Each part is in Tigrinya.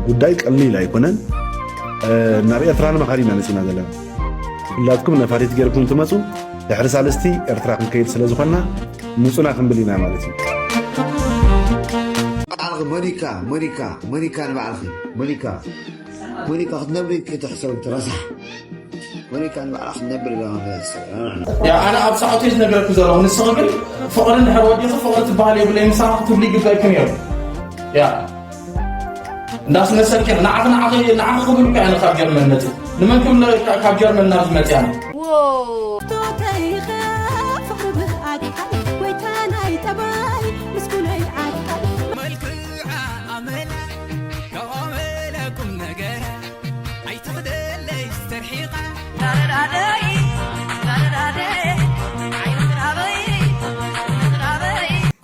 ጉዳይ ቀሊል ኣይኮነን። ናብ ኤርትራ ንመኻር ኢና መጺና ዘለና። ኩላትኩም ነፋሪት ጌርኩም ትመጹ፣ ድሕሪ ሳልስቲ ኤርትራ ክንከይድ ስለ ዝኾንና ምጹና ክንብል ኢና ማለት እዩ። ባዕልኺ ሞኒካ ሞኒካ ሞኒካ ንባዕልኺ ሞኒካ ሞኒካ ክትነብሪ ክትሕሰብ ትረሳሕ ሞኒካ ንባዕላ ክትነብር ኢላ ክትሕሰብ ኣነ ኣብ ሰዓቱ ዝነገረኩ ዘለኹ ንስኺ ግን ፍቕሪ እንድሕር ወዲኺ ፍቕሪ ትበሃል የብለይ ምሳኻ ክትብሊ ይግበእኪ ነይሩ። እንዳስመሰልኪ ንዓኺ ንዓኺ ንዓኺ ክብል እኮ ኣነ ካብ ጀርመን መፂ ንመን ክብል ካብ ጀርመን ናብዚ መፅያ ቶተይኸ ፍቕሪ ብኣድሓ ጎይታ ናይ ጠባይ ምስኩነይ ዓድሓ መልክዓ ኣመላ ከቐመለ ቁም ነገራ ኣይትኽደለይ ዝተርሒቓ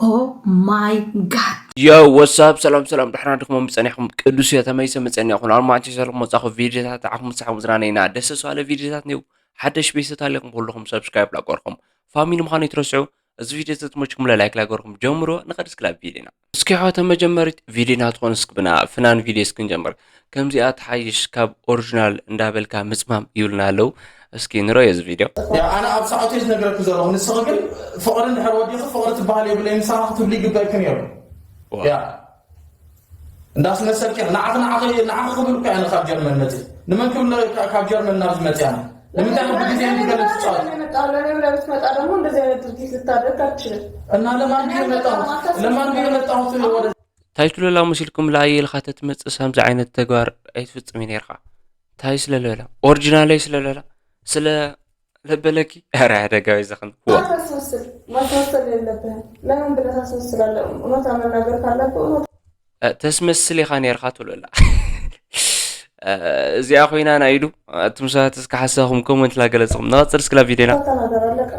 Oh my god Yo, what's up? ሰላም ሰላም፣ ደሕና ድኹም ምጸኒኹም? ቅዱስ እየ፣ ተመይሰ ምጸኒኹም። ኣብ ማንቸስተር መጻኹ ቪድዮታት ዓኹም ምሳሕ ምዝናነይና ደስ ዝባለ ቪድዮታት ነው። ሓደሽ ቤተሰብ ታሊኹም ኩልኹም ሰብስክራይብ ላቆርኹም ፋሚሊ ምዃኑ ይትረስዑ። እዚ ቪድዮ ተትመችኩም ላይክ ላገርኩም ጀምሮ። ንኸድ እስክላ ቪድዮና እስኪ ሖተ መጀመሪት ቪድዮና ትኾን እስክ ብና ፍናን ቪድዮ እስክንጀምር ከምዚኣ ትሓይሽ ካብ ኦሪጂናል እንዳበልካ ምጽማም ይብልና ኣለዉ። እስኪ ንረዮ እዚ ቪድዮ። ኣነ ኣብ ሰዓቱ ዝነገረኩ ዘለኹ ንስኺ ግን ፍቕሪ እንድሕር ወዲኺ ፍቕሪ ትበሃል የብለይ ምሳኻ ክትብሊ ይግበእኪ ነይሩ። እንዳስመሰልኪ ንዓኺ ንዓኺ ንዓኺ ክብል እኮ ኣነ ካብ ጀርመን መፂ ንመን ክብል ካብ ጀርመን ናብዚ መፅያ ንምንታይ ብግዜ ንገለ ትፃወት ብትመጣ ደግሞ እንደዚህ አይነት ድርጊት ልታደርግ አትችልም። እና ለማን ብየ መጣሁት ለማን ብየ መጣሁት ወደ እንታይ ትለላ መሲልኩም ለኣየ ኢልካ ተትመፅእ ሳምዚ ዓይነት ተግባር ኣይትፍፅም ነርካ እንታይ ስለለላ ኦሪጂናለይ ስለለላ ስለ ለበለኪ ኧረ ኣደጋዊ ዘኽን ዋ ታስመስል ማስመሰል የለብህም። ለምን ብለህ ታስመስላለህ? እውነታ መናገር ካለብህ እውነታ ተስመስል ኢኻ ነርካ ትብለላ እዚኣ ኮይና ናይ ኢዱ ኣቱም ሰባት እስከ ሓሳኹም ኮመንት ላገለጽኹም ንቐጽል እስክላ ቪድዮና ተናገር ኣለቀ።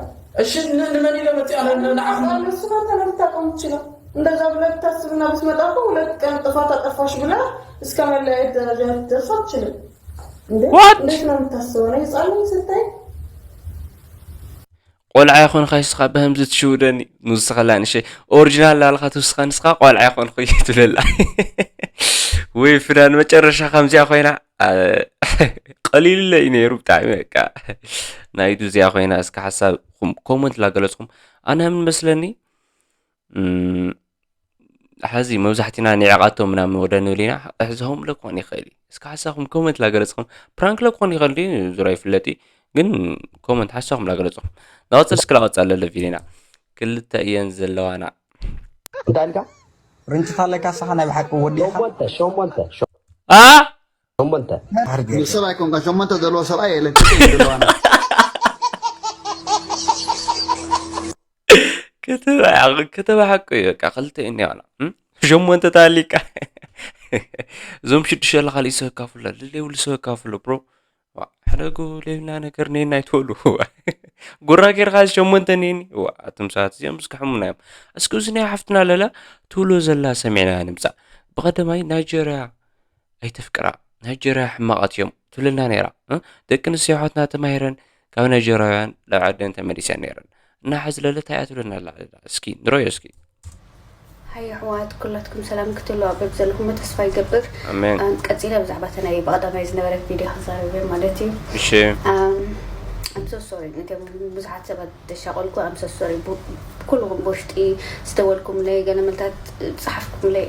እሺ ን- ንመን ኢለ መፅኣ ንዓኹም እሱ ካንተ ነው ልታቆም ትችለው። እንደዛ ብለህ ብታስብና ብትመጣ እኮ ሁለት ቀን ጥፋት አጠፋሽ ብለህ እስከ መለያየት ደረጃ ልትደርስ አትችልም። እንዴ What? እንዴት ነው የምታስበው? ነው ህፃን ልጅ ስታይ ቆልዓ ይኾንካ ይስኻ ብህምዚ ትሽውደኒ ንውስኸላ ንሸይ ኦሪጂናል ላልካ ትውስኻ ንስኻ ቆልዓ ይኾንኩ ትብለላ ወይ ፍዳን መጨረሻ ከምዚኣ ኮይና ቀሊልለ እዩ ነይሩ ብጣዕሚ በቃ ናይ ዱዚኣ ኮይና እስከ ሓሳብኩም ኮመንት ላገለፅኩም ኣነ ምን መስለኒ ሐዚ መብዛሕትና ንዕቓቶ ምናምን ወደ ንብል ኢና ሕዝሆም ለኮን ይኽእል እዩ እስከ ሓሳኹም ኮመንት ላገለፅኹም ፕራንክ ለኮን ይኽእል ድዩ ዙራ ይፍለጥ እዩ ግን ኮመንት ሓሳኹም ላገለፅኹም ንቐፅል እስከ ላቐፅ ኣለለ ቪድዮና ክልተ እየን ዘለዋና እንታይ ኢልካ ርንጭታ ኣለካ ሳኻ ናይ ብሓቂ ወዲኻ ሸሞንተ ሸሞንተ ሸ- ኣ ሸሞንተ ኣርጌ ሰብ ኣይኮንካ ሸሞንተ ዘለዎ ሰብኣይ የለን ዘለዋና ከተባሓቁ እዩ በቃ ክልተ እዩ እኒዋና ሸሞንተ ታሊቃ እዞም ሽዱሽተ ለካ ልእሰ ካፍሎ ልሌው ልሰ ካፍሎ ብሮ ሕደጉ ሌብና ነገር ኔና ይትበሉ ጉራ ጌርካ ሸሞንተ ኔኒ ኣቱም ሰባት እዚኦም ዝከሕሙና እዮም እስኪ እዚ ናይ ሓፍትና ለላ ትብሎ ዘላ ሰሚዕና ንምፃእ ብቀደማይ ናይጀርያ ኣይተፍቅራ ናይጀርያ ሕማቓት እዮም ትብለና ነይራ ደቂ ኣንስትዮ ኣሕዋትና ተማሂረን ካብ ናይጀርያውያን ናብ ዓደን ተመሊሰን ነይረን እና ሕዚ ለለ እንታይ እያ ትብለና ኣላ እስኪ ንረዮ እስኪ ሃይ ኣሕዋት ኩላትኩም ሰላም ክትህልዋ በብ ዘለኹም ተስፋ ይገብር ኣሜን ቀፂለ ብዛዕባ እተ ናይ ብቐዳማይ ዝነበረት ቪድዮ ክዛረብ እየ ማለት እዩ እሺ I'm so sorry ነቶም ብዙሓት ሰባት ተሻቆልኩ I'm so sorry ኩልኹም ብውሽጢ ዝደወልኩምለይ ገለ መልታት ዝፀሓፍኩምለይ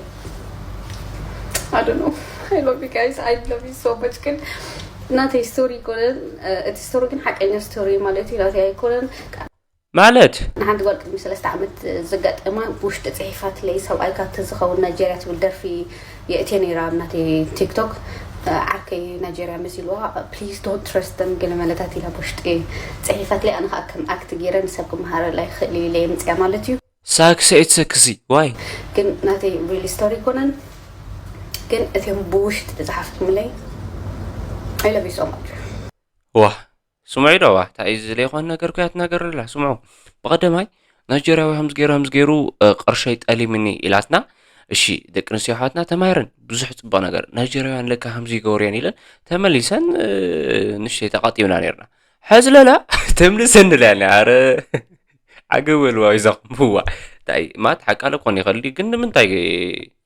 I don't know I love you guys I love you so much ግን ናተይ ስቶሪ ይኮነን እቲ ስቶሪ ግን ሓቀኛ ስቶሪ ማለት እዩ ናተይ ኣይኮነን ማለት ንሓንቲ ጓል ቅድሚ ሰለስተ ዓመት ዘጋጠማ ብውሽጢ ፅሒፋትለይ ሰብኣይ ካብቲ ዝኸውን ናይጀርያ ትብል ደርፊ የእትየ ነይራ ኣብ ናተይ ቲክቶክ ዓርከይ ናይጀርያ መሲልዋ please don't trust them ገለ መለታት ኢላ ብውሽጢ ፅሒፋትለይ ኣነ ከዓ ከም ኣክት ገይረ ንሰብ ክመሃረላ ይኽእል ኢለ የምፅያ ማለት እዩ ሳክሲ ኣይትሰክሲ ዋይ ግን ናተይ ሪል ስቶሪ ይኮነን ግን እትዮም ብውሽጢ ዝሓፍኩምለይ I love you so much ዋ ስምዑ ዶ ዋ እንታይ እዩ ዝለይኮን ነገር ኩያ ትናገር ኣላ ስምዑ ብቐደማይ ናይጀርያዊ ከምዚ ገይሩ ከምዚ ገይሩ ቅርሸይ ጠሊምኒ ኢላትና እሺ ደቂ ኣንስትዮ ኣሕዋትና ተማሂረን ብዙሕ ፅቡቅ ነገር ናይጀርያውያን ለካ ከምዚ ይገብሩ እየን ኢለን ተመሊሰን ንሽተይ ተቃጢብና ነርና ሕዚ ለላ ተምልሰን ንለያ ኣረ ዓገብ በልዋ ይዛኹም ዋ እንታይ ማት ሓቃለ ኮን ይኸል ግን ንምንታይ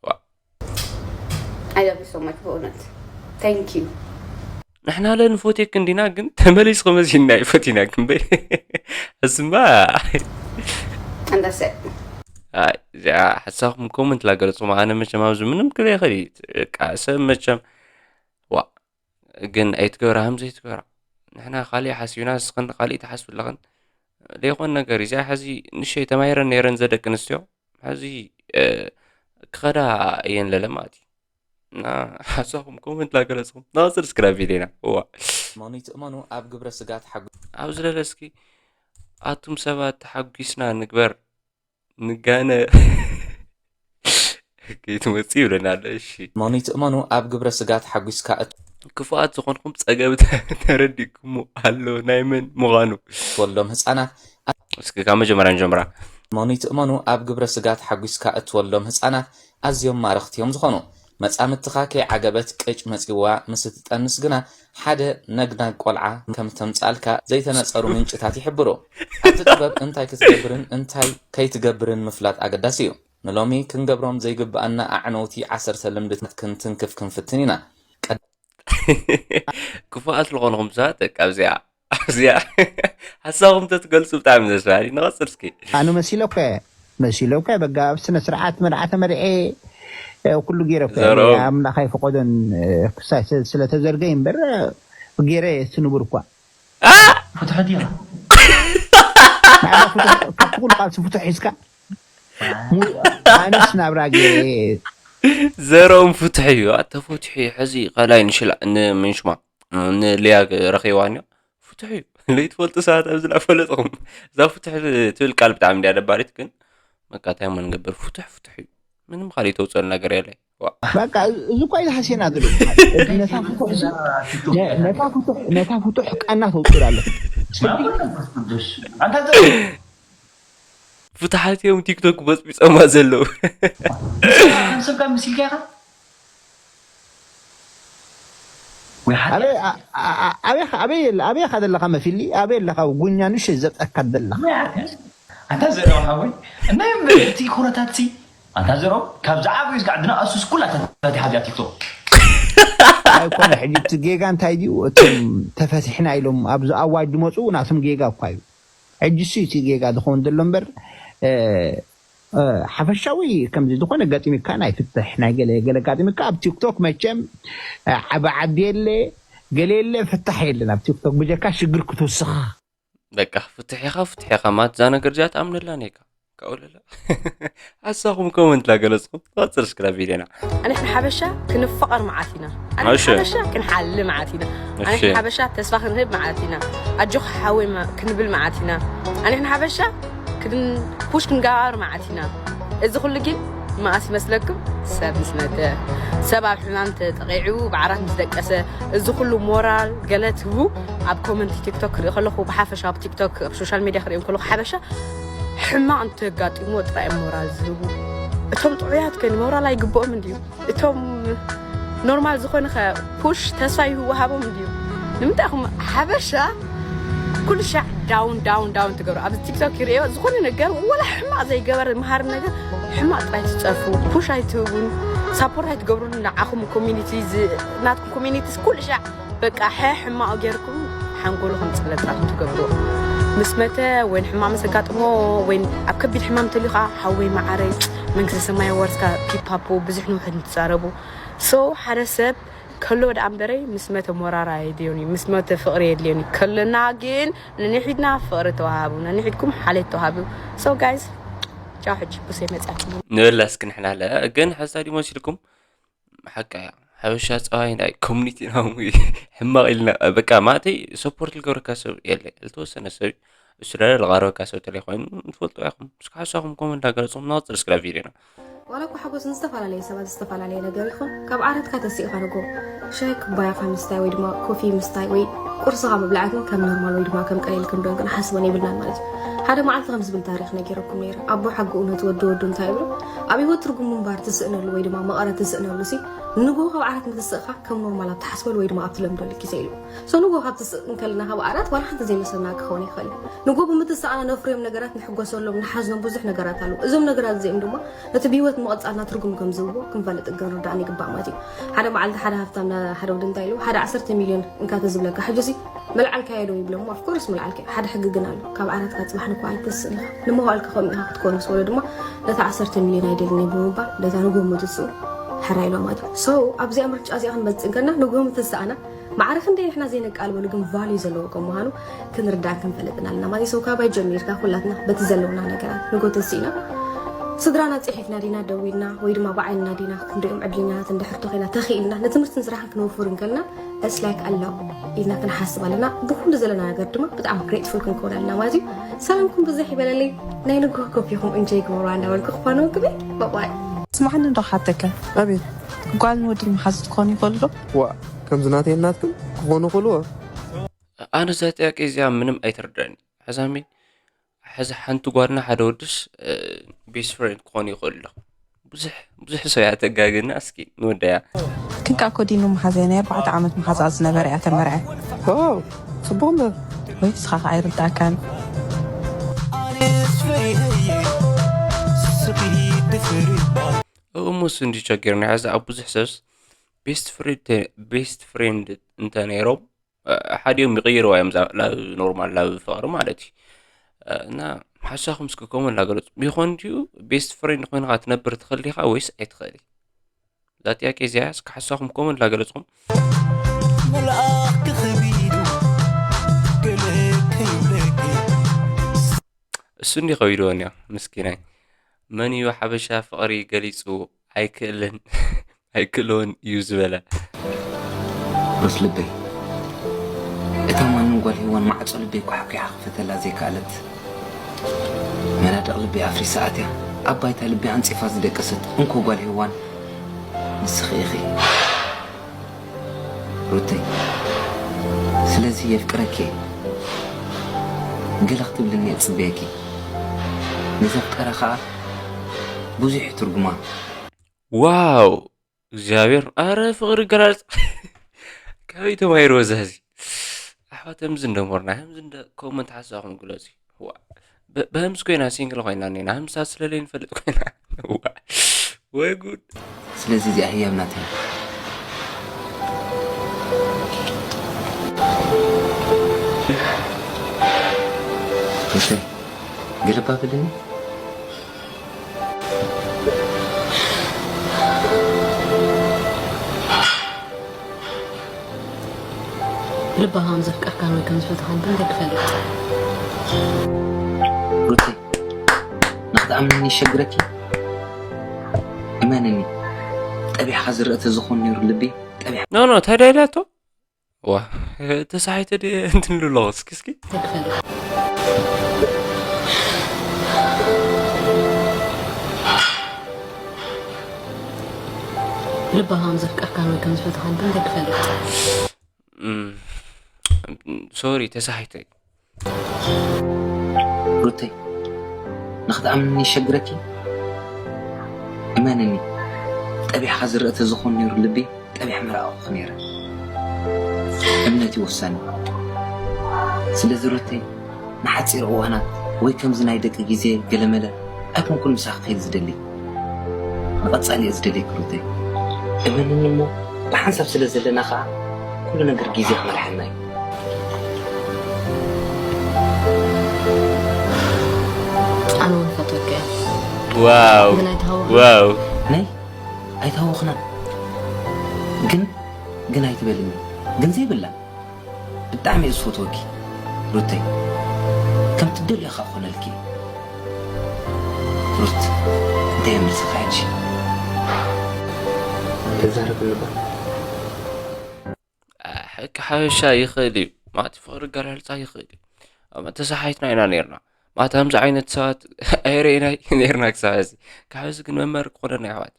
ዋ I love you so much ብእውነት thank you። ንሕና ለ ንፎቴክ እንዲና ግን ተመሊስኹ መሲልና ይፈቲና ክንበይ እስማ And that's it። እዚኣ ሓሳኹም ኮመንት ላገለጽኹም ኣነ መቸም ኣብዚ ምንም ክለ ይኽእል እዩ በቃ ሰብ መቸም ዋ ግን ኣይትገብራ ከም ዘይትገብራ ንሕና ካሊእ ሓሲብና ንስኽን ካሊእ ትሓስብ ኣለኽን ዘይኮን ነገር እዚኣ ሕዚ ንሸይ ተማሂረን ነይረን ዘደቂ ኣንስትዮ ሕዚ ክኸዳ እየን ለለ ማለት እዩ እና ሓሳኹም ኮመንት ላገለጽኹም ናቕጽል እስክራ ቪድዮና እዋ እመኑ ይትእመኑ ኣብ ግብረ ስጋ ተሓጉ ኣብ ዝለለ እስኪ ኣቱም ሰባት ተሓጒስና ንግበር ንጋነ ከይትመጽእ ይብለና ኣሎ እሺ እመኑ ይትእመኑ ኣብ ግብረ ስጋ ተሓጒስካ እት ክፉኣት ዝኾንኩም ጸገብ ተረዲእኩሞ ኣሎ ናይ መን ምዃኑ ትወልዶም ህፃናት እስኪ ካብ መጀመርያ ንጀምራ እመኑ ይትእመኑ ኣብ ግብረ ስጋ ተሓጒስካ እትወልዶም ህፃናት ኣዝዮም ማረኽቲ እዮም ዝኾኑ መፃምትኻ ከይዓገበት ቅጭ መፂዋ ምስ እትጠንስ ግና ሓደ ነግናግ ቆልዓ ከም ተምፃልካ ዘይተነፀሩ ምንጭታት ይሕብሩ ኣብቲ ጥበብ እንታይ ክትገብርን እንታይ ከይትገብርን ምፍላጥ ኣገዳሲ እዩ ንሎሚ ክንገብሮም ዘይግብኣና ኣዕነውቲ ዓሰርተ ልምድታት ክንትንክፍ ክንፍትን ኢና ክፉኣት ዝኾንኹም ሰባት በቃ ኣብዚኣ ኣብዚኣ ሓሳኹም ተትገልፁ ብጣዕሚ ደስ በሃሊ ንቐፅል እስኪ ኣነ መሲለኮ መሲለኮ በጋ ኣብ ስነ ስርዓት መርዓ ተመርዔ ኩሉ ገይረ ዘረው። ኣምላኽ ኣይፈቀዶን ክሳይ ስለተዘርገ እምበር ገይረ ስንቡር እኳ ፍትሑ ዲኻ ንዓኻ ፍቱሕ- ካብቲ ኩሉ ቃልሲ ፍቱሕ ሒዝካ ሙ- ኣነስ ናብራ ገይረ ዘረኦም ፍትሒ እዩ ተፈትሒ ሕዚ ካልኣይ ንሽላ ንምንሽማ ንልያ ረኺባኒ ፍትሒ እዩ ለይትፈልጡ ሰባት ኣብዚ ላ ፈለጥኹም እዛ ፍትሒ ትብል ቃል ብጣዕሚ እንዲያ ደባሪት ግን በቃ እንታይ እሞ ንገብር ፍትሕ ፍትሕ እዩ ምንም ካልእ ተውፅኦ ነገር የለ በቃ እዚ እኳ ኢሉ ሃሴና ዝብል ነታ ፍቱሕ- ነ- ነታ ፍቱሕ- ነታ ፍቱሕ ቃና ተውፅል ኣሎ ቅዱስ ኣንታ ፍትሓት እዮም ቲክቶክ በፅቢፆማ ዘለዉ ከም ሰብ ካብ ምሲልካ ኢኻ ወይ ሓደ ኣበይ- ኣ- ኣ- ኣ- ኣበይ ኸ- ኣበይ የለ- ኣበይ ኻ ዘለኻ መፊሊ ኣበይ ኣለኻ ጉኛ ንሽ ዘብጠካ ዘለኻ ኣንታ ዘረባ ሓወይ እናይ እቲ ኩነታት ሲ ኣንታ ዘረባ ካብ ዝዓበዩ ዝጋዕ ድና ኣሱስ ኩላ ተፈቲሓ እዚኣ ቲክቶክ ኣይኮነ ሕጂ እቲ ጌጋ እንታይ ድዩ እቶም ተፈቲሕና ኢሎም ኣብዚ ኣዋጅ ዝመፁ ናቶም ጌጋ እኳ እዩ ሕጂ ሱ እቲ ጌጋ ዝኸውን ዘሎ እምበር እ፣ እ፣ ሓፈሻዊ ከምዚ ዝኾነ ገጢሚካ ናይ ፍትሕ ናይ ገለ ገለ ጋጢሚካ ኣብ ቲክቶክ መቸም እ፣ ዓቢ ዓዲ የለ ገለ የለ ፍታሕ የለን ኣብ ቲክቶክ ብጀካ ሽግር ክትውስኻ በቃ ፍትሕ ኢኻ ፍትሕ ኢኻ ማለት እዛ ነገር እዚኣ ትኣምነላ ነይካ ካብኡ ለለ ሓሳኹም ኮመንት ላገለፅኩም ትቐፅል እስክላ ቪድዮና ንሕና ሓበሻ ክንፋቐር መዓት ኢና ኣንሕና እሺ። ሓበሻ ክንሓሊ መዓት ኢና ኣንሕና እሺ። ሓበሻ ተስፋ ክንህብ መዓት ኢና ኣጆኻ ሓወይ መ- ክንብል መዓት ኢና ኣንሕና ሓበሻ ክን- ፑሽ ክንጋባር መዓት ኢና እዚ ኩሉ ግን መኣስ ይመስለኩም ሰብ ምስ መተ ሰብ ኣብ ሕማም ተጠቂዑ ብዓራት ምስ ደቀሰ እዚ ኩሉ ሞራል ገለ ትህቡ ኣብ ኮመንት ቲክቶክ ክርኢ ከለኹ ብሓፈሻ ኣብ ቲክቶክ ኣብ ሶሻል ሚድያ ክርእዮም ከለኹ ሓበሻ ሕማቕ እንተጋጢሞ ጥራይ ሞራል ዝህቡ እቶም ጥዑያት ከ ሞራል ኣይግብኦም እንድዩ እቶም ኖርማል ዝኾነ ከ ፑሽ ተስፋ ይወሃቦም እንድዩ ንምንታይ ኹም ሓበሻ ኩሉ ሻዕ ዳውን ዳውን ዳውን ትገብሩ ኣብዚ ቲክቶክ ይርእዮ ዝኾነ ነገር ወላ ሕማቕ ዘይገበር መሃሪ ነገር ሕማቕ ጥራይ ትፀርፉ ፑሽ ኣይትህቡን ሳፖርት ኣይትገብሩን ንዓኹም ኮሚኒቲ ናትኩም ኮሚኒቲስ ኩሉ ሻዕ በቃ ሐ ሕማቕ ጌርኩም ሓንጎሉ ከም ፅለጥራፍ ትገብሩ ምስ መተ ወይን ሕማቕ ምስ ኣጋጥሞ ወይን ኣብ ከቢድ ሕማም ተልዩ ከዓ ሓወይ መዓረይ መንግስተ ሰማይ ወርስካ ፒፓፖ ብዙሕ ንውሕድ ንትዛረቡ ሶ ሓደ ሰብ ከሎ ደኣ እምበረይ ምስ መተ ሞራራ የድልዮን እዩ ምስ መተ ፍቕሪ የድልዮን እዩ ከለና ግን ነንሒድና ፍቕሪ ተዋሃቡ ነንሒድኩም ሓሌት ተዋሃቡ ሶ ጋይስ ቻው ሕጂ ቡሰይ መፅኣት ንበላ እስኪ ንሕና ለ ግን ሓሳዲ መሲልኩም ሓቃ እያ ሓበሻ ፀባይ ናይ ኮሚኒቲ ና ሕማቕ ኢልና በቃ ማለተይ ሰፖርት ልገብረካ ሰብ የለ ልተወሰነ ሰብ እሱ ዳለ ልቓረበካ ሰብ ተለይ ኮይኑ ንትፈልጡ ኢኹም እስኪ ሓሳኹም ኮመንት ዳገለፅኹም ናቕፅል እስክላ ቪድዮና ዋላ እኳ ሓጎስን ዝተፈላለየ ሰባት ዝተፈላለየ ነገር ይኹን ካብ ዓረትካ ተሲእካ ንጎ ሻይ ኩባያኻ ምስታይ ወይ ድማ ኮፊ ምስታይ ወይ ቁርስኻ ምብላዕ ግን ከም ኖርማል ወይ ድማ ከም ቀሊል ክንዶ ክንሓስበን የብልናን ማለት እዩ ሓደ መዓልቲ ከም ዝብል ታሪክ ነጊረኩም ነይረ ኣቦ ሓቂ እውነት ወዲ ወዱ እንታይ ይብሉ ኣብ ህይወት ትርጉም ምንባር ትስእነሉ ወይ ድማ መቐረት ትስእነሉ ሲ ንጎ ካብ ዓራት ምትስእኻ ከም ኖርማል ኣብ ትሓስበሉ ወይ ድማ ኣብ ትለምደሉ ግዜ ኢሉ። So ንጎ ካብ ትስእ እንከልና ካብ ዓራት ዋላ ሓንቲ ዘይመስለና ክኸውን ይኽእል እዩ። ንጎ ብምትሳእና ነፍርዮም ነገራት፣ ንሕጎሰሎም፣ ንሓዝኖም ብዙሕ ነገራት ኣለዉ። እዞም ነገራት እዚኦም ድማ ነቲ ብህይወት ምቕጻልና ትርጉም ከም ዝህብዎ ክንፈልጥ ክንርዳእን ይግባእ ማለት እዩ። ሓደ መዓልቲ ሓደ ሃፍታም ና-፣ ሓደ ወዲ እንታይ ኢሉ፣ ሓደ ዓሰርተ ሚልዮን እንካ ተዝብለካ፣ ሕጂሲ መልዓልካዮ ዶ ይብለሞ? Of course መልዓልካዮ። ሓደ ሕጊ ግን ኣሎ። ካብ ዓራትካ ጽባሕ ንኳ ኣይትስእን ኢኻ። ንመዋእልካ ከምኡ ኢኻ ክትኮን ምስ በሎ ድማ ነታ ዓሰርተ ሚልዮን ኣይደልን እየ ብምባል ነታ ንጎ ምትስኡ ሕራይ ኢሎ ማለት እዩ። So ኣብዚኣ ምርጫ እዚኣ ክንመጽእ እንከልና ንጎ ምትሳእና ማዕረ ክንደይ ንሕና ዘይነቃልበሉ ግን ቫልዩ ዘለዎ ከም ምዃኑ ክንርዳእ ክንፈልጥን ኣለና ማለት እዩ። So ካባይ ጀሚርካ ኩላትና በቲ ዘለውና ነገራት ንጎ ተሲእና ስድራና ጽሒፍና ዲና ደዊልና ወይ ድማ ብዓይንና ዲና ክንሪኦም ዕድልኛታት እንድሕር ተኾይና ተኽኢልና ንትምህርትን ስራሕን ክነውፍር እንከልና it's like ኣለዉ ኢልና ክንሓስብ ኣለና። ብኩሉ ዘለና ነገር ድማ ብጣዕሚ ግሬትፉል ክንከውን ኣለና ማለት እዩ። ሰላምኩም ብዝሕ ይበለለይ። ናይ ንግሆ ኮፊኹም እንጆይ ግበሩ እንዳበልኩ ክፋነወኩም እየ። ባባይ። ስማዕኒ እንዶ ክሓተካ። ኣቤት። ጓልን ወድን መሓዙት ክኾኑ ይኽእሉ ዶ? ዋ፣ ከምዚ ናተይን ናትክን ክኾኑ ይኽእሉ። ኣነ እዛ ጥያቄ እዚኣ ምንም ኣይትርድኣኒ። ሕዛሚ ሕዚ ሓንቲ ጓልና ሓደ ወድስ ቤስት ፍሬንድ ክኾኑ ይኽእሉ ዶ? ብዙሕ ብዙሕ ሰብ እያ ተጋግና። እስኪ ንወዳያ። ክንካ ኮዲኑ መሓዘያ ናይ ኣርባዕተ ዓመት መሓዛ ዝነበረ እያ ተመርዐ። ዋው፣ ጽቡቕ እምበር። ወይ እስኻ ከ ኣይርዳእካን። እሞ እሱ እንዲ ቸገርና። ሕዚ ኣብ ብዙሕ ሰብስ ቤስት ፍሬንድ ቤስት ፍሬንድ እንተ ነይሮም ሓዲኦም ይቕይርዋ እዮም ናብ ኖርማል ናብ ፍቕሪ ማለት እዩ። እና ሓሳኹም እስኪ ኮመንት ላገለጹ። ይኾን ድዩ ቤስት ፍሬንድ ኮይንካ ትነብር ትኽእል ዲኻ ወይስ ኣይትኽእል? እዛ ጥያቄ እዚኣ እስኪ ሓሳኹም ኮመንት ላገለጽኩም። መልኣኽ ክኸቢዱ ገለ ከይብለኪ። እሱ እንዲ ከቢድዎ እኒኦ ምስኪናይ። መን እዩ ሓበሻ ፍቕሪ ገሊጹ ኣይክእልን ኣይክእልዎን እዩ ዝበለ። ሩት ልበይ፣ እታ ማንም ጓል ሄዋን ማዕጾ ልበይ ኳሕኲሓ ክፈተላ ዘይከኣለት መናድቕ ልበይ ኣፍሪሳ ኣትያ ኣብ ባይታ ልበይ ኣንጺፋ ዝደቀሰት እንኮ ጓል ሄዋን ንስኺ ኢኺ። ሩተይ፣ ስለዚ የፍቅረኪ እየ። ገለ ክትብልኒ እየ ዝጽበየኪ። ነዚ ኣፍቀራ ኸኣ ብዙሕ እዩ ትርጉማ። ዋው! እግዚኣብሔር፣ ኣረ ፍቕሪ ገላልጻ። ካበይ ተማሂርዎ እዚ ሕዚ? ኣሕዋት፣ ከምዚ እንደ ሞርና፣ ከምዚ እንደ ኮመንት ሓሳኹም ግለጹ። ዋ፣ በ-፣ በህምስ ኮይና ሲንግል ኮይና እኔና፣ ህምሳ ስለለይ ንፈልጥ ኮይና። ዋ፣ ወይ ጉድ። ስለዚ እዚኣ ህያብ ናተይ። ሩተይ፣ ገለባ በልኒ። ልባ ከም ዘፍቀርካን ወይ ከም ዝፈተኻን ብምንታይ ክፈልጥ? ሩተይ፣ ንኽትኣምንኒ ይሸግረኪ? እመንኒ፣ ጠቢሕኻ ዝረአ ተዝኾን ነይሩ ልቢ፣ ጠቢሕ- ኖ፣ ኖ፣ እንታይ ዳ ኢላቶ? ዋ፣ ተሳሒተ ድየ እንትን ኢሉ ኣለኹ። እስኪ፣ እስኪ። እንታይ ክፈልጥ? ልባ ከም ዘፍቀርካን ወይ ከም ዝፈተኻን ብምንታይ ክፈልጥ? እም፣ ሶሪ፣ ተሳሒተ። ሩተይ፣ ንኽትኣምንኒ ይሸግረኪ? እመንኒ፣ ጠቢሕኻ ዝረአ ተዝኾን ነይሩ ልቢ፣ ጠቢሕ ምረኣኹኺ ነይረ። እምነት እዩ ወሳኒ። ስለዚ ሩተይ፣ ንሓጺር እዋናት ወይ ከምዚ ናይ ደቂ ግዜ ገለመለ ኣይኮንኩን ምሳኺ ክኸይድ ዝደሊ። ንቐጻሊ እየ ዝደልየኪ ሩተይ። እመንኒ እሞ፣ ብሓንሳብ ስለ ዘለና ኸኣ፣ ኩሉ ነገር ግዜ ክመርሓና እዩ። ኣነ እውን ፈትወኪ እየ። ዋው! ግን ኣይተሃወኽና። ዋው! ናይ ኣይተሃወኽናን። ግን፣ ግን ኣይትበልኒ። ግን ዘይብላ። ብጣዕሚ እየ ዝፈትወኪ ሩተይ። ከም ትደልዮ ኸኣ ክኾነልኪ። ሩት፣ እንታይ እየ መልስኻ ሕጂ? ተዛረብ ንባ። ሕቂ ሓበሻ ይኽእል እዩ። ማለት ፍቕሪ ኣገላልጻ ይኽእል እዩ። እሞ ተሳሓይትና ኢና ነይርና። ማለት ከምዚ ዓይነት ሰባት ኣይረኤናይ ነይርና ክሳብ ሕዚ። ካብ ሕዚ ግን መምሃሪ ክኾነና ኣሕዋት።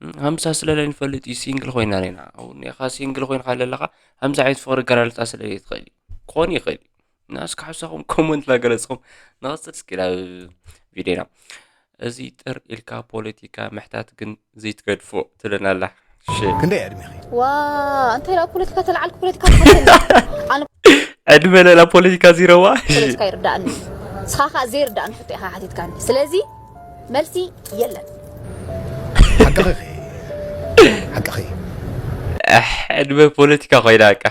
እም፣ ሃምሳ ስለለይ ንፈልጥ እዩ ሲንግል ኮይና ነይና። ኣው ኔኻ ሲንግል ኮይንካ ዘለኻ ሃምሳ ዓይነት ፍቕሪ ኣገላልጻ ስለለይ ትኽእል እዩ። ክኾን ይኽእል እዩ። እና እስኪ ሓሳኹም ኮመንት ላገለጽኹም። ንቐጽል እስኪ ናብ ቪድዮና። እዚ ጥር ኢልካ ፖለቲካ ምሕታት ግን ዘይትገድፎ ትብለና ኣላ። ክንደይ ዕድሜኺ? ዋ እንታይ ላ ፖለቲካ ተለዓልኩ ፖለቲካ ትሓተኒ ኣነ ዕድመ ለላ ፖለቲካ ዚረዋ ፖለቲካ ይርዳእኒ ንስኻ ከዓ ዘይርዳእኒ ሕቶ ኢኻ ሓቲትካኒ ስለዚ መልሲ የለን ሓቅኺ ሓቅኺ ዕድመ ፖለቲካ ኮይና በቃ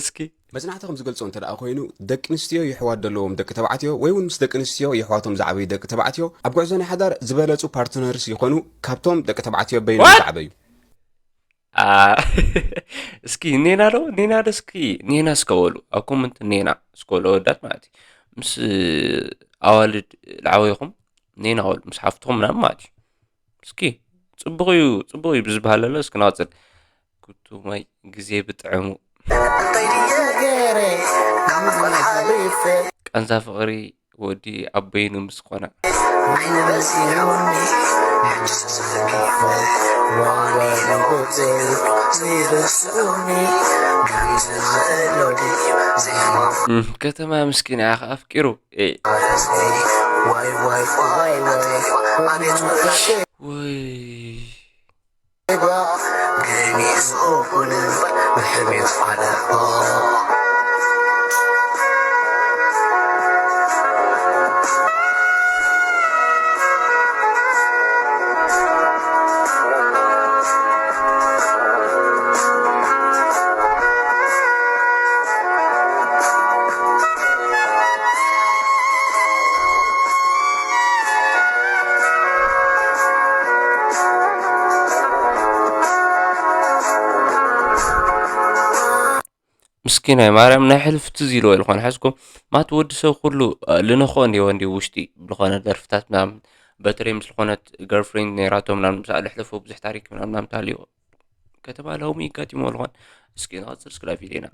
እስኪ መጽናዕቲ ከም ዝገልጾ እንተ ደኣ ኮይኑ፣ ደቂ ኣንስትዮ የሕዋት ዘለዎም ደቂ ተባዕትዮ ወይ እውን ምስ ደቂ ኣንስትዮ የሕዋቶም ዝዓበዩ ደቂ ተባዕትዮ ኣብ ጉዕዞ ናይ ሓዳር ዝበለጹ ፓርትነርስ ይኾኑ ካብቶም ደቂ ተባዕትዮ በይኑ What? ዝዓበዩ። እስኪ ኔና ዶ ኔና ዶ እስኪ ኔና እስከ በሉ ኣብ ኮመንት ኔና እስከ በሉ ኣወዳት ማለት እዩ ምስ ኣዋልድ ዝዓበይኹም ኔና በሉ ምስ ሓፍትኹም ምናምን ማለት እዩ እስኪ ጽቡቕ እዩ ጽቡቕ እዩ ብዝበሃል ዘሎ እስኪ ናወፅል ክቱመይ ግዜ ብጥዕሙ ቃንዛ ፍቕሪ ወዲ ኣበይኑ ምስ ኾነ ከተማ ምስኪና ኢኻ ኣፍቂሩ ወይ ምስኪናይ ማርያም ናይ ሕልፍ ትዝ ኢልዎ ዝኾነ ሓዝኩም ማት ወዲ ሰብ ኩሉ ልነኾ እንዲዎ እንዲ ውሽጢ ብልኾነ ደርፍታት ምናምን በተለይ ምስ ዝኾነት ገርፍሬንድ ነይራቶ ምናምን ምሳኣ ልሕለፎ ብዙሕ ታሪክ ምናምን ምናምን ታልዎ ከተማ ለውሚ ይጋጢሞ ዝኾን እስኪ ንቐፅል ስክላ ቪዲዮና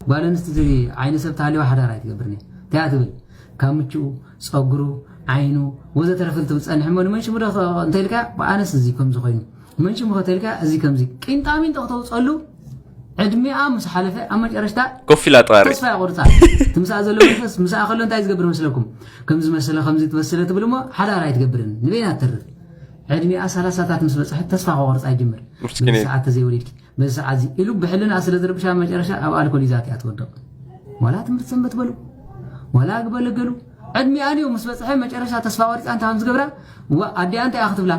ጓል ኣንስትይቲ ዓይኒ ሰብ ታሊዋ ሓዳር ኣይትገብርን እያ እንታይ ትብል ካብ ምችኡ ፀጉሩ ዓይኑ ወዘተረፈ እንትብል ፀንሕ እሞ ንመን ሽሙ ዶ እንተልካ ኣነስ እዚ ከምዚ ኮይኑ መን ሽሙ ከተልካ እዚ ከምዚ ቂንጣሚንጦ ክተውፀሉ ዕድሚኣ ምስ ሓለፈ ኣብ መጨረሽታ ኮፍ ኢላ ጠዋሪ ተስፋ ያቆርፃ ትምሳኣ ዘሎ መንፈስ ምሳኣ ከሎ እንታይ ዝገብር መስለኩም ከምዚ መሰለ ከምዚ ትመስለ ትብል እሞ ሓዳር ኣይትገብርን ንበይና ትርፍ ዕድሚኣ ሰላሳታት ምስ በፅሐት ተስፋ ከቆርፃ ይጅምር ምስኪነይ። ሰዓት ተዘይወሊድኪ በዚ ሰዓት እዚ ኢሉ ብሕልንኣ ስለ ዝርብሻ መጨረሻ ኣብ ኣልኮል ይዛት እያ ትወድቕ ዋላ ትምህርቲ ሰንበት በሉ ዋላ ግበለገሉ ዕድሚኣን እዩ ምስ በፅሐ መጨረሻ ተስፋ ቆሪፃ እንታይ ከም ዝገብራ ዋ ኣዲኣ እንታይ እያ ክትብላ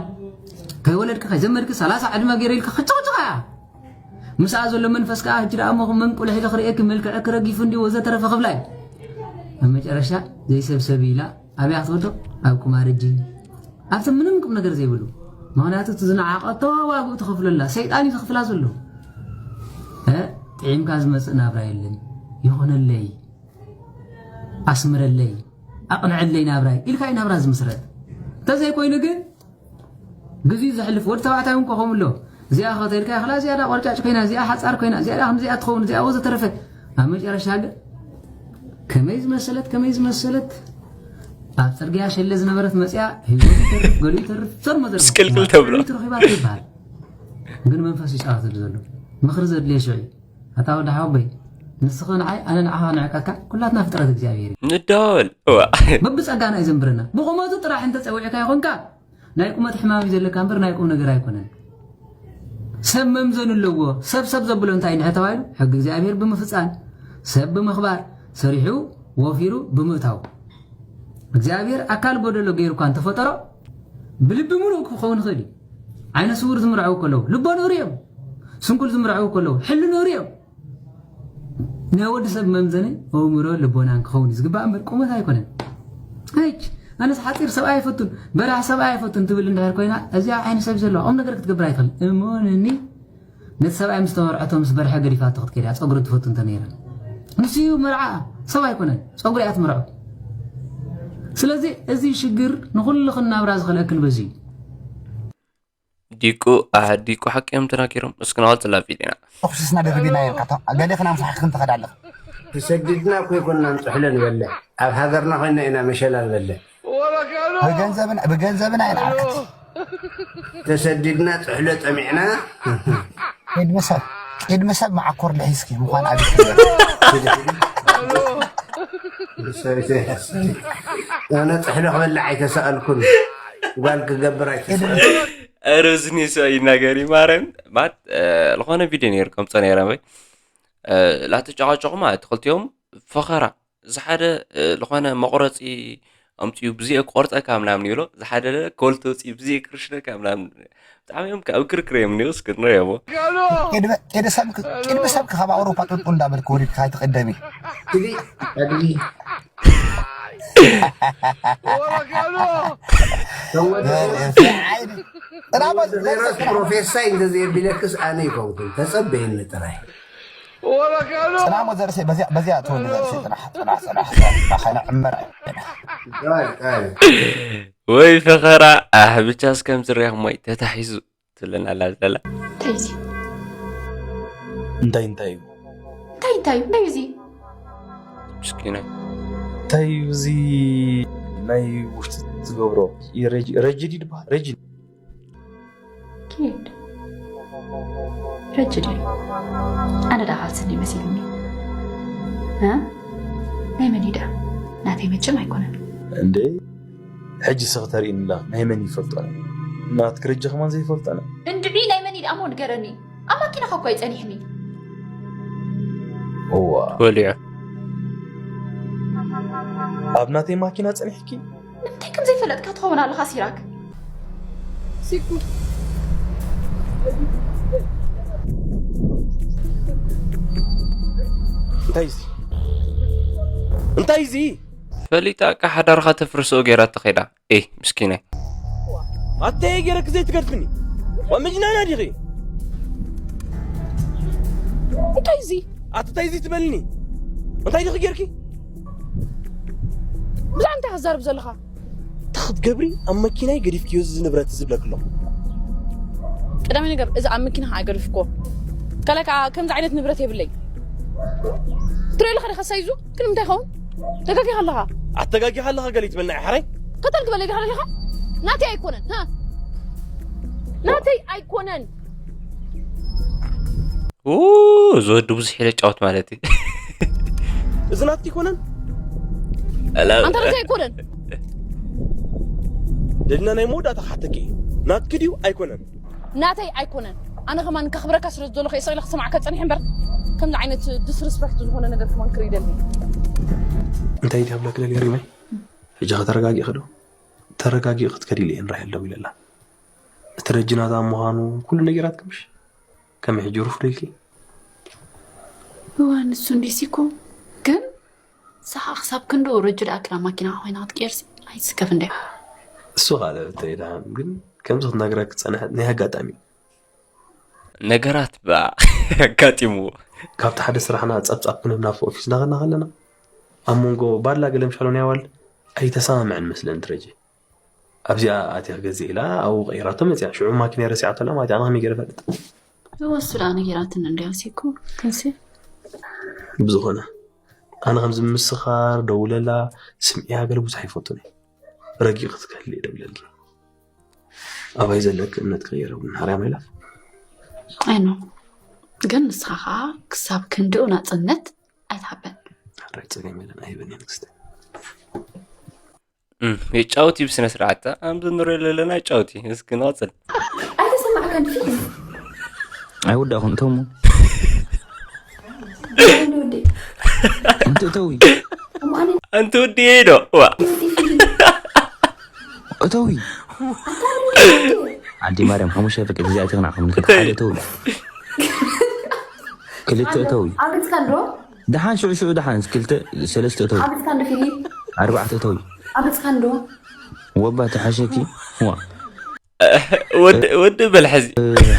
ከይወለድኪ ከይዘመድኪ ሰላሳ ዕድመ ገይረ ኢልካ ክጭቕጭቓ እያ ምስኣ ዘሎ መንፈስ ከዓ ሕጂ ደኣ እሞ መንቁልሒ ዶ ክርእየኪ መልክዐኪ ረጊፉ እንዲ ወዘተረፈ ክብላ እዩ ኣብ መጨረሻ ዘይሰብሰብ ኢላ ኣብያ ክትወድቕ ኣብ ቁማር እጂ ኣብቲ ምንም ቁም ነገር ዘይብሉ ምክንያቱ እቲ ዝነዓቐቶ ዋግኡ ትኸፍለላ ሰይጣን እዩ ዝኽፍላ ዘሎ ጥዒምካ ዝመፅእ ናብራ የለን ይኹነለይ ኣስምረለይ ኣቕንዐለይ ናብራይ ኢልካ እዩ ናብራ ዝምስረት እንተዘይኮይኑ ግን ግዜ ዘሕልፍ ወዲ ተባዕታይ እውን ኮኸም ኣሎ እዚኣ ከተልካ ይኽላ እዚኣ ዳ ቆርጫጭ ኮይና እዚኣ ሓፃር ኮይና እዚኣ ዳ ከምዚኣ ትኸውን እዚኣ ወዘተረፈ ኣብ መጨረሻ ግን ከመይ ዝመሰለት ከመይ ዝመሰለት ኣብ ፅርግያ ሸለ ዝነበረት መፅያ ህይወት ይተርፍ ገሉ ይተርፍ ዘርሞ ዘርሞ ምስቅልቅል ተብሎ። ትረኺባ ይበሃል ግን መንፈስ ይፃወተሉ ዘሎ ምኽሪ ዘድልየ ሽዑ እዩ ኣታ ወዲ ሓወቦይ ንስኺ ንዓይ ኣነ ንዓኻ ንዕቀካ ኩላትና ፍጥረት እግዚኣብሔር እዩ ንደዋወል እዋ በብፀጋና እዩ ዘንብረና ብቑመቱ ጥራሕ እንተፀዊዕካ ይኾንካ ናይ ቁመት ሕማም እዩ ዘለካ እምበር ናይ ቁም ነገር ኣይኮነን ሰብ መምዘኑ ኣለዎ ሰብ ሰብ ዘብሎ እንታይ እንድሕር ተባሂሉ ሕጊ እግዚኣብሔር ብምፍፃም ሰብ ብምኽባር ሰሪሑ ወፊሩ ብምእታው እግዚኣብሔር ኣካል ጎደሎ ገይሩ እኳ እንተፈጠሮ ብልቢ ምሉእ ክኸውን ይኽእል እዩ ዓይነ ስውር ዝምርዐው ከለዉ ልቦ ንእሩ እዮም ስንኩል ዝምርዐው ከለዉ ሕሊ ንእሩ እዮም ናይ ወዲ ሰብ መምዘኒ ኣእምሮ ልቦናን ክኸውን እዩ ዝግባእ እምበር ቁመት ኣይኮነን ኣይች ኣነስ ሓፂር ሰብኣይ ኣይፈቱን በራሕ ሰብኣይ ኣይፈቱን ትብል እንድሕር ኮይና እዚኣ ዓይኒ ሰብ ዘለዋ ቁም ነገር ክትገብር ኣይትኽእል እመንኒ ነቲ ሰብኣይ ምስ ተመርዐቶ ምስ በርሐ ገዲፋቶ ክትከይድ እያ ፀጉሪ ትፈቱ እንተነይራ ንሱ እዩ መርዓ ሰብ ኣይኮነን ፀጉሪ እያ ትምርዖ ስለዚ እዚ ሽግር ንኩልኽን ናብራ ዝኸልአክን በዚ እዩ ዲቁ ኣህ ዲቁ ሓቂ እዮም ተናጊሮም እስኪ ንቐፅላ ቪድዮና ተኩስስና ደርቢና የልካ ገሌ ክና ምሳሕክን ትኸድ ኣለኽ ተሰዲድና እኮ ይኮንና ንጥሕሎ ንበልዕ ኣብ ሃገርና ኮይና ኢና መሸላ ንበልዕ ብገንዘብና ብገንዘብና ኢና ዓርክት ተሰዲድና ጥሕሎ ጠሚዕና ቅድሚ ሰብ ቅድሚ ሰብ መዓኮር ልሒዝኪ ምዃን ኣብ ኣነ ጥሕሎ ክበልዕ ኣይተሰኣልኩን ጓል ክገብር ኣይተሰኣልኩን ኧረ እዚ ኒሶ ይናገር እዩ ማርያም። ማለት ዝኾነ ቪድዮ ነይሩ ከምፀ ነይረ ወይ ላተጨቃጨቁ ማለት ክልቲኦም ፈኸራ እዚ ሓደ ዝኾነ መቁረፂ ኣምፅኡ ብዚኦ ክቆርፀካ ምናምን ይብሎ፣ እዚ ሓደ ኮልቲ ኣውፅኡ ብዚኦ ክርሽነካ ምናምን። ብጣዕሚ እዮም ኣብ ክርክር እዮም እኒኦ እስክንሪኦ። ቅድሚ ቅድሚ ሰብ ክ- ቅድሚ ሰብ ካብ ኣውሮፓ ጡጡ እንዳበልክ ወሪድካ ኣይትቅደሚ። እዚ ኣድጊ ጥራሞ ዘርሴ ፕሮፌሳይ እንተዘየቢለክስ ኣነ ይኮንኩን ተጸበየኒ ጥራይ። ጥራሞ ዘርሴ በዚያ በዚያ ትወኒ ዘርሴ ጥራሕ ጥራሕ ጥራሕ ጥራሕ ጥራሕ ከነዕምር። ጥራይ ጥራይ ወይ ፈኸራ ኣህ ብቻ እስከም ዝርያኹም ወይ ተታሒዙ ትብለና ኣላ ዘላ። እንታይ እዚ? እንታይ እንታይ እዩ? እንታይ እንታይ እዩ? እንታይ እዩ እዚ? ምስኪናይ እንታይ እዩ እዚ? ናይ ውሽጢ ትገብሮ ረጅድ ይድበሃል ረጅድ ኪድ ረጅድ እዩ። ኣነ ዳ ካልስኒ መሲልኒ እ? ናይ መን እዩ ዳ? ናተይ መቸም ኣይኮነን። እንዴ ሕጂ ስኽ ተርእንላ ናይ መን ይፈልጦ ናትክ ረጂ ከማን ዘይፈልጠና እንድዒ ናይ መን እዩ ዳ እሞ ንገረኒ። ኣብ ማኪናኻ እኳ ይጸኒሕኒ። እዋ ወሊዑ ኣብ ናተይ ማኪና ጸኒሕኪ ንምንታይ ከም ዘይፈለጥካ ትኸውን ኣለኻ ሲራክ? እንታይ እዚ እንታይ እዚ ፈሊጣ እቃ ሓዳርኻ ተፍርሶ ገይራ ተኸይዳ። ኤ ምስኪናይ ኣተይ ገይረክ ዘይትገድፍኒ ወምጅናና ዲኺ እንታይ እዚ ኣትታይ እዚ ትበልኒ እንታይ ዲኺ ገይርኪ ብዛዕባ እንታይ ክዛረብ ዘለኻ እንታይ ክትገብሪ ኣብ መኪናይ ገዲፍክዮ እዚ ንብረት ዝብለክ ኣለኹ ቀዳማይ ነገር እዚ ኣብ መኪና ከዓ ገዲፍኮ ካልኣይ ከዓ ከምዚ ዓይነት ንብረት የብለይ ትሪኦ ኣለኻ ዲኻ ሳይዙ ግን እንታይ ይኸውን ተጋጊኻ ኣለኻ ኣተጋጊኻ ኣለኻ ገለ ትበልና ሓራይ ከተል ትበለይ ዲኻ ኣለኻ ናተይ ኣይኮነን ሃ ናተይ ኣይኮነን ኡ፣ እዚ ወዲ ብዙሕ ኢለ ጫወት ማለት እዩ እዚ ናትኪ ይኮነን ኣላ- ኣንተ ናተይ ኣይኮነን ደድና ናይ መወዳእታ ክሓተኪ እዩ ናትኪ ድዩ ኣይኮነን ናተይ ኣይኮነን ኣነ ከማን ከኽብረካ ስለ ዝደለኹ እየ ሰቂለ ክሰማዕካ ፀኒሐ እምበር ከምዚ ዓይነት ዲስሪስፐክት ዝኾነ ነገር ከማን ክርኢ ደልኒ እንታይ ድያ ብለክ ደልየ ሪመይ ሕጂ ከተረጋጊእኺ ዶ ተረጋጊእ ክትከዲ ኢለ እየ ንራሄል ደዊለላ እቲ ረጂ ናታ ምዃኑ ኩሉ ነጊራትኪ ምሽ ከመይ ሕጂ ሩፍ ዶ ኢልኪ እዋ ንሱ እንዲሲ እኮ ግን ንስኻ ክሳብ ክንድኡ ረጂ ደኣ ክላ ማኪና ኮይና ክትቅየርሲ ኣይስከፍ እንደ እሱ ካልእ እተይ ደሓን ግን ከምዚ ክትነግረኪ ዝጸንሐት ናይ ኣጋጣሚ እዩ ነገራት ብኣ ኣጋጢምዎ ካብቲ ሓደ ስራሕና ጸብጻብ ክንህብ ናብቲ ኦፊስ እናኸድና ከለና ኣብ መንጎ ባድላ ገለ ምሻሎ ናይ ኣዋልድ ኣይተሰማምዐን መስለን ትረጂ ኣብዚኣ ኣትያ ክገዝእ ኢላ ኣብኡ ቀይራቶ መፅያ ሽዑ ማኪና ረሲዓቶ ኣላ ማለት ኣነ ከመይ ገይረ ፈልጥ ወሱ ደኣ ነጊራትን እንድያ ሲኮ ክንሲ ብዝኾነ ኣነ ከምዚ ምስኻር ደውለላ ስምዕያ ገለ ብዙሕ ኣይፈቱን እዩ ረጊእ ክትከል እየ ደውለላ ኣባይ ዘለክ እምነት ክቕየር እውን ሓርያ ማይላፍ ኣይኖ ግን ንስኻ ከዓ ክሳብ ክንድኡ ናፅነት ኣይትሓበን ሓራይ ፀገም የለን ኣይበን እየ ንግስተ እም፣ ይጫወት እዩ ብስነ ስርዓት ኣምዚ ንሪኦ ዘለና ይጫወት እዩ እስኪ ንቐፅል ኣይተሰማዕካን ፊልም ኣይወዳእኹን እተውሞ ወዲ እንተ እተዊ እሞ ኣነ ኣንቲ ወዲ ዶ ዋ እተዊ ኣዲ ማርያም ሓሙሽተ ፍቅድ እዚኣ ትቕናዕኩም ሓደ እተዊ ክልተ እተዊ ኣብ ገፅካ እንዶ ደሓን ሽዑ ሽዑ ደሓን ክልተ ሰለስተ እተዊ ኣብ ገፅካ እንዶ ፊልም ኣርባዕተ እተዊ ኣብ ገፅካ እንዶ ወባ ተሓሸኪ ዋ ወዲ በል ሕዚ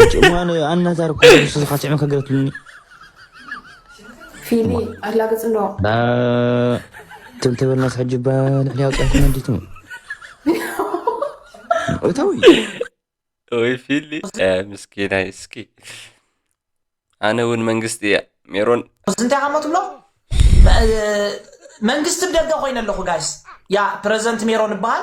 ሕጂ እሞ ኣነ ኣናዛርብ ከለኹ ንሱ ዝኻስዕሚ ከገረትልኒ ፊሊ ኣላገፅ እንዶ ትልተበልናስ ሕጂ ባ ልዕሊ ኣውፅኣት መንዲቱ እተዊ ወይ ፊሊ ምስኪናይ እስኪ ኣነ እውን መንግስቲ እያ ሜሮን እንታይ ዓሞ ትብሎ መንግስቲ ብደገ ኮይነ ኣለኹ ጋይስ ያ ፕረዘንት ሜሮን ይበሃል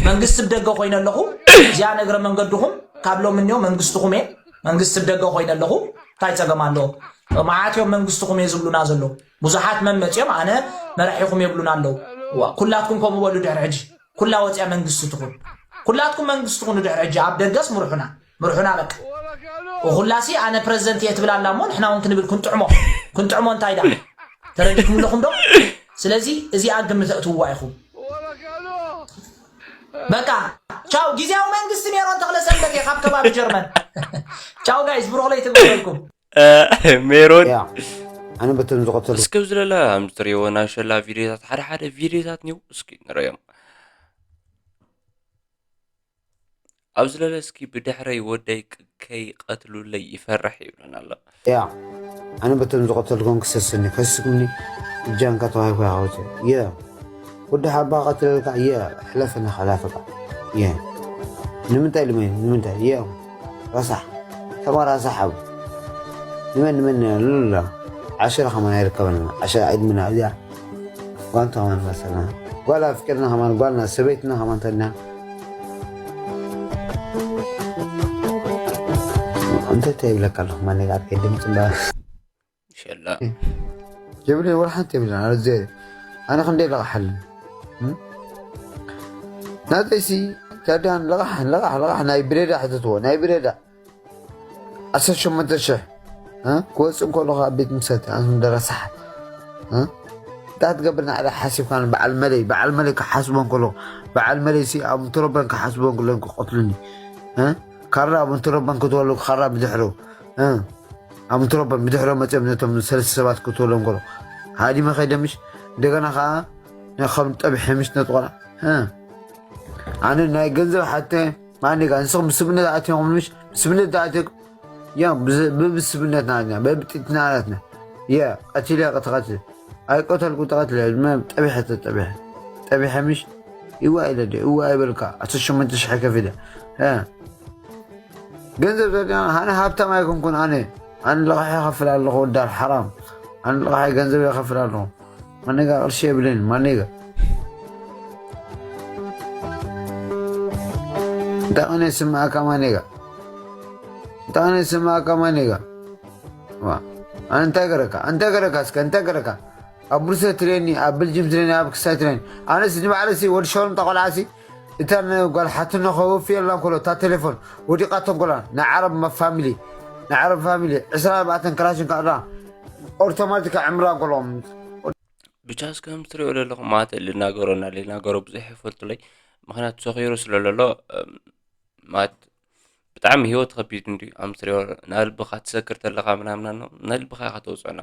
መንግስቲ ብደገ ኮይነ ኣለኹ እዚኣ ነግረ መንገድኹም ካብ ሎም እኒኦ መንግስትኹም እየ መንግስቲ ብደገ ኮይነ ኣለኹ እንታይ ፀገም ኣለዎ መዓት እዮም መንግስትኹም እየ ዝብሉና ዘለዉ ብዙሓት መን መፅኦም ኣነ መራሒኹም የብሉና ኣለዉ ኩላትኩም ከምኡ በሉ ድሕሪ ሕጂ ኩላ ወፅያ መንግስቲ ትኹን ኩላትኩም መንግስቲ ትኹኑ ድሕሪ ሕጂ ኣብ ደገስ ምርሑና ምርሑና በቃ። ወኹላሲ ኣነ ፕረዚደንት እየ ትብል ኣላ እሞ ንሕና እውን ክንብል ክንጥዕሞ። ክንጥዕሞ እንታይ ደኣ? ተረዲኩም ኣለኹም ዶ? ስለዚ እዚኣ ግምት ኣእትውዋ ኢኹም። በቃ ቻው። ግዝያዊ መንግስቲ ሜሮን ተኽለ ሰንበት እየ ካብ ከባቢ ጀርመን። ቻው ጋይስ፣ ብሩኽ ለይቲ ይግበረልኩም። ሜሮን ያ ኣነ በቶም ዝቐተሉ እስኪ ኣብዚ ለለ ከም ዝትሪእዎ ናይ ሸላ ቪድዮታት ሓደ ሓደ ቪድዮታት ኒው እስኪ ንረዮም። ኣብዚ ለለ እስኪ ብድሕረይ ወደይ ከይቀትሉለይ ይፈርሕ ይብለና ኣሎ። ያ ኣነ በቶም ዝቐተልኩም ክሰስኒ ከስኩምኒ እጃንካ ተዋሂኩ ያኸውት የ ወዲ ሓባ ቀትለልካ የ ሕለፈና ሓላፈካ የ ንምንታይ ልመይ ንምንታይ የ ረሳሕ ተማ ራሳሕ ኣብ ንመን ንመን ሉላ ዓሸራ ከማን ኣይርከበና ዓሸራ ዕድምና እዚኣ ጓንታ ከማን መሰልና ጓል ኣፍቂርና ከማን ጓልና ሰበይትና ከማን ተልና እንተ እንታይ ይብለካ ኣለኹ ማን ጋር ከድምፅ እምበር ሸላ የብለይ ወላ ሓንቲ የብለን ኣረ ዘ ኣነ ክንደይ ለቕሓለን ናተይሲ ተዳን ለቓሕ ለቓሕ ለቓሕ ናይ ብሬዳ ሕትትዎ ናይ ብሬዳ ዓሰርተ ሸሞንተ ሽሕ ክወፅእ እንከሎ ኣብ ቤት ምሰት ኣንደረሳሕ እንታይ ትገብር ንዓዳ ሓሲብካ በዓል መለይ በዓል መለይ ክሓስቦ እንከሎ በዓል መለይ ሲ ኣብ ምትረበን ክሓስቦ እንከሎ ክቀትሉኒ ካራ ኣብ ምትረበን ክትወሉ ካራ ብድሕሩ ኣብ ምትረበን ብድሕሮ መፅኦም ነቶም ሰለስተ ሰባት ክትወሎም ከሎ ሃዲመ ከይደምሽ እንደገና ከዓ ከም ጠቢሐ ምሽ ነጥቆራ ኣነ ናይ ገንዘብ ሓተ ማን ጋ ንስኹም ምስብነት ኣትዮም ምሽ ምስብነት ኣትዮም ያ ብብስብነትና ኢና በብጥትና ናትና የ ቀቲለ ተቐትል ኣይቀተልኩ ተቐትለ ጠቢሐ ተጠቢሐ ጠቢሐ ምሽ እዋ ኢለ ደ እዋ ይበልካ ኣስር ሸሞንተ ሽሕ ከፊለ ገንዘብ ዘድና ኣነ ሃብታም ኣይኮንኩን ኣነ ኣነ ልቕሒ ይኸፍል ኣለኹ ወዳል ሓራም ኣነ ልቕሒ ገንዘብ ይኸፍል ኣለኹ ማኔጋ ቅርሺ የብለይን ማኔጋ እንታይ ኾነ ስማዕካ ማኔጋ እንታይ ኾነ ስማዕካ ማኔጋ ኣነ እንታይ ገረካ እንታይ ገረካ እስከ እንታይ ገረካ ኣብ ብሩሰ ትሬኒ ኣብ ብልጅም ትሬኒ ኣብ ክሳይ ትሬኒ ኣነስ ንባዕለሲ ወዲ ሸወልምጣ ቆልዓሲ እታ ጓል ሓትኖ ከወፍየላ እንከሎ እታ ቴሌፎን ወዲቃቶ እንከሎ ናይ ዓረብ ፋሚሊ ናይ ዓረብ ፋሚሊ ዕስራ ኣርባዕተን ክላሽን ካዕዳ ኦርቶማቲክ ዕምራ እንከሎ ብቻ እስከ ከም ትሪኦ ዘለኹም ማለት ልናገሮ እና ልናገሮ ብዙሕ ይፈልጡለይ ምክንያቱ ሰኺሩ ስለ ዘሎ ማለት ብጣዕሚ ህይወት ከቢድ እንዲ ኣምስሪዮ ናብ ልብኻ ትሰክር ተለኻ ምናምና ነው ናይ ልብኻ ኢኻ ተውፅኦና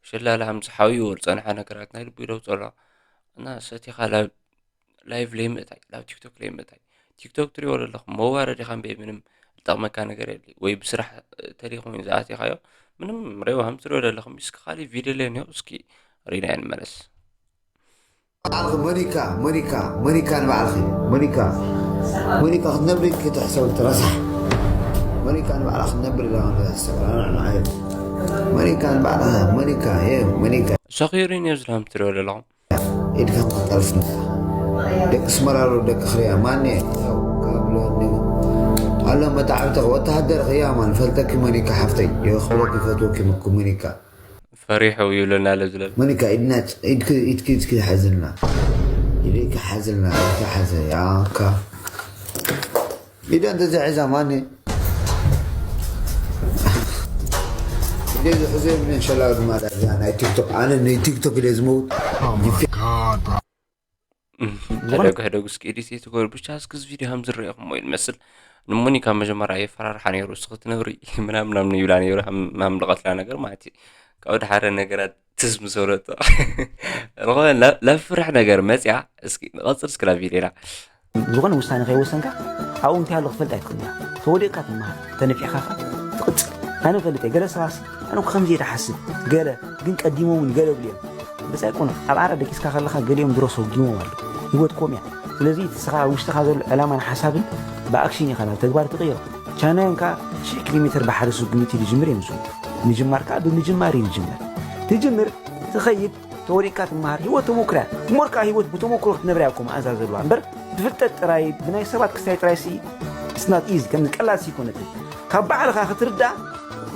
ሸላለ ሃምዚ ሓውይዎ ዝፀንሐ ነገራት ናይ ልቡ ይደውፅሎ እና ሰቲኻ ላይቭ ለይምእታይ ናብ ቲክቶክ ለይምእታይ ቲክቶክ ትሪኦ ዘለኹም መዋረድ ኢኻ ምበይ ምንም ዝጠቕመካ ነገር የለ ወይ ብስራሕ ተሊኹም ዝኣቲኻዮ ምንም ሬው ሃምዚ ትሪኦ ዘለኹም እስኪ ካሊእ ቪድዮ ለኒዮ እስኪ ሪና ንመለስ ባዕልኺ ሞኒካ ሞኒካ ሞኒካ ንባዕልኺ ሞኒካ ሞኒካ ክትነብሪ ክትሕሰብ ትረሳሕ ሞኒካ ንባዕላ ክትነብር ኢላ ክትሕሰብ ንዓይ ሞኒካ ንባዕላ ሞኒካ የ ሞኒካ ሰኺሩ ነብዚ ላም ትሪኦ ዘለኹም ኢድካ ክትጠርፍ ደቂ ስመራሮ ደቂ ክሪያ ማን ካብሎ ኣሎ መታዕብቲ ወተሃደር ክያ ማን ፈልጠኪ ሞኒካ ሓፍተይ የኽብረኪ ፈትወኪ ሞኒካ ፈሪሑ ይብለና ኣሎ ዝለል ሞኒካ ኢድና ኢድኪ ኢድኪ ኢድኪ ሓዝልና ኢደይኪ ሓዝልና ኢድካ ሓዘ ያካ ኢዳ እንተዘይ ሒዛ ማን ኢደይ ዝሕዘ የብለን ሸላዊ ድማ ዳርጋ ናይ ቲክቶክ ኣነ ናይ ቲክቶክ ኢለ ዝመውት ሕደጉ ሕደጉ እስኪ ኤዲት ትገብሩ ብቻ እስኪ እዚ ቪድዮ ከም ዝረኢኹም ወይ ዝመስል ንሞኒካ መጀመርያ የፈራርሓ ነይሩ እስኺ ትነብሪ ምናምን ምናምን ይብላ ነይሩ ማምልቐትላ ነገር ማለት እዩ ካብ ሓደ ነገራት ትዝ ምሰረቶ ዝኾነ ለፍርሕ ነገር መፅያ እስኪ ንቐፅል እስክላ ቪድዮና ዝኾነ ውሳነ ከይወሰንካ ኣብኡ እንታይ ኣሎ ክፈልጥ ኣይትኽእል ተወዲቕካ ትመሃር ተነፊዕካ ትቕፅል ኣነ ፈልጠ ገለ ሰባስ ኣነ ከምዚ እየ ዝሓስብ ገለ ግን ቀዲሞምን ገለ ብልዮም በዛ ኣይኮነ ኣብ ዓራት ደቂስካ ከለኻ ገሊኦም ድሮ ሰጉሞም ኣሎ ህይወት ኮም እያ ስለዚ እቲ ስኻ ኣብ ውሽጥኻ ዘሎ ዕላማን ሓሳብን ብኣክሽን ኢኻ ናብ ተግባር ትቕይሮ ቻይናውያን ከዓ ሽሕ ኪሎ ሜትር ብሓደ ስጉሚት እዩ ዝጅምር እዮም ዝብሉ ምጅማር ከዓ ብምጅማር እዩ ዝጅምር ትጅምር ትኸይድ ተወዲቅካ ትመሃር ህይወት ተሞክራ እሞር ከዓ ህይወት ብተሞክሮ ክትነብር እያ እኮ መኣዛ ዘለዋ እምበር ብፍልጠት ጥራይ ብናይ ሰባት ክስታይ ጥራይ ሲ it's not easy ከም ቀላል ሲ ይኮነትን ካብ ባዕልኻ ክትርዳእ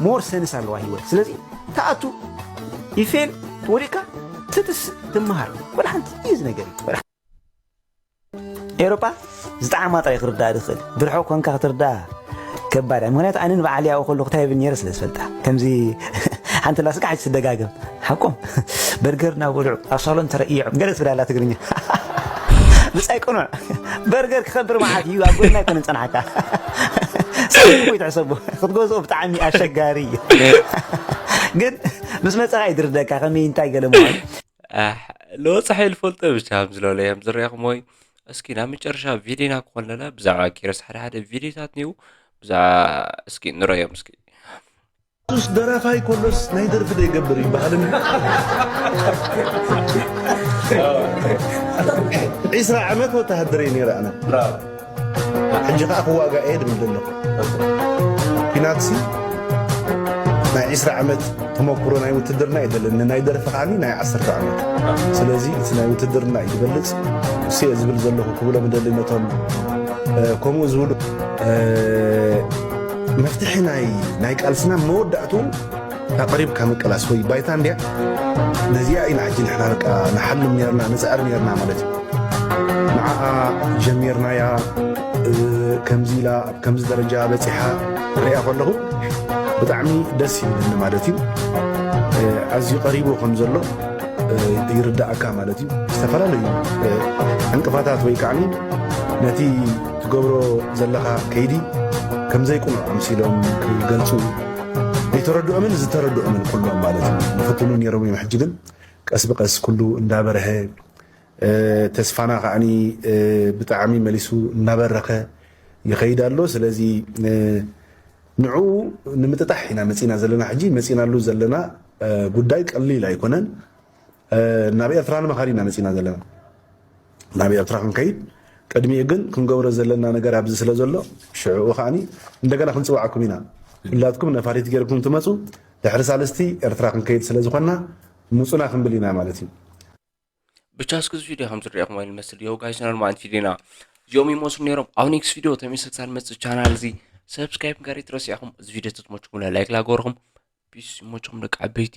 more sense ኣለዋ ህይወት ስለዚ ተኣቱ you fail ተወዲቅካ ትትስእ ትመሃር ወላ ሓንቲ easy ነገር እዩ ወላ ኤውሮጳ ዝጠዓማ ጥራይ ክርዳእ ዝኽእል ብርሑቕ ኮንካ ክትርዳእ ከባድ እያ። ምኽንያቱ ኣነ ንበዓል ያው ከለኹ እንታይ ይብል ነይረ ስለ ዝፈልጣ። ከምዚ ሓንቲ ላስካ ሕጂ ትደጋገም። ሓቆም በርገር እናበልዑ ኣብ ሳሎን ተረእዮም ገለ ትብል ኣላ ትግርኛ። ብጻይ ቅኑዕ በርገር ክኸብር መዓት እዩ። ኣብ ጎድና ኣይኮነን ጸንሓካ። ሰብኩ ይትሕሰቡ ክትገዝኦ ብጣዕሚ ኣሸጋሪ እዩ። ግን ምስ መጸኻ ይድርደካ ከመይ እንታይ ገለ ምዃኑ። ኣሕ፣ ለወፀ ሓይል ፈልጦ ብቻ ከም ዝለለ እዮም ዝረኹም ወይ። እስኪ ናብ መጨረሻ ቪዲዮና ክኾን ለለ ብዛዕባ ኪሮስ ሓደ ሓደ ቪዲዮታት ኒው ብዛዕባ እስኪ ንረዮም እስኪ። ሱስ ደራፋይ ኮሎስ ናይ ደርፊ ዶ ይገብር ይበሃል። ዒስራ ዓመት ወተሃደር እየ ነይረ ኣነ። ሕጂ ከዓ ክዋጋእ እየ ድብል ዘለኹ። ኲናትሲ ናይ ዒስራ ዓመት ተመክሮ ናይ ውትድርና እዩ ዘለኒ፣ ናይ ደርፊ ከዓኒ ናይ ዓሰርተ ዓመት። ስለዚ እቲ ናይ ውትድርና እዩ ዝበልፅ። እሱ እየ ዝብል ዘለኹ ክብሎም ደሊ ነቶም እ፣ ከምኡ ዝብሉ እ፣ መፍትሒ ናይ ናይ ቃልስና መወዳእቱ እታ ቀሪብካ ምቅላስ ወይ ባይታ እንድያ። ነዚኣ ኢና ሕጂ ንሕና በቃ ንሓልም ነርና ንፅዕር ነርና ማለት እዩ። ንዓኣ ጀሚርናያ እ፣ ከምዚ ኢላ ኣብ ከምዚ ደረጃ በፂሓ ሪኣ ከለኹ ብጣዕሚ ደስ ይብለኒ ማለት እዩ። እ፣ ኣዝዩ ቀሪቡ ከም ዘሎ እ፣ ይርዳእካ ማለት እዩ። ዝተፈላለዩ እ፣ ዕንቅፋታት ወይ ከዓኒ ነቲ ትገብሮ ዘለኻ ከይዲ ከም ዘይቅኑዕ ኣምሲሎም ክገልፁ ዘይተረድኦምን ዝተረድኦምን ኩሎም ማለት እዩ ይፍትኑ ነይሮም እዮም። ሕጂ ግን ቀስ ብቀስ ኩሉ እንዳበርሀ እ፣ ተስፋና ከዓኒ እ፣ ብጣዕሚ መሊሱ እናበረኸ ይኸይድ ኣሎ። ስለዚ እ፣ ንዕኡ ንምጥጣሕ ኢና መፂና ዘለና። ሕጂ መፂናሉ ዘለና እ፣ ጉዳይ ቀሊል ኣይኮነን። እ፣ ናብ ኤርትራ ንምኻድ ኢና መፂና ዘለና። ናብ ኤርትራ ክንከይድ ቅድሚኡ ግን ክንገብሮ ዘለና ነገር ኣብዚ ስለ ዘሎ ሽዕኡ ከዓኒ እንደገና ክንፅዋዓኩም ኢና። ኩላትኩም ነፋሪት ገይርኩም ትመፁ። ድሕሪ ሳልስቲ ኤርትራ ክንከይድ ስለ ዝኾንና ምፁና ክንብል ኢና ማለት እዩ። ብቻ እስኪ እዚ ቪድዮ ከም ዝረኹም ወይ ዝመስል ዮ ጋይስ ኖርማል ቪድዮና እዚኦም ይመስሉ ነይሮም። ኣብ ኔክስት ቪድዮ ተመልሰ ክሳብ ንመፅእ ቻናል እዚ ሰብስክራይብ ጋር ይትረስያኹም። እዚ ቪድዮ ተትመችኩም ላይክ ላገርኹም። ፒስ ይመችኹም ደቂ ዓበይቲ።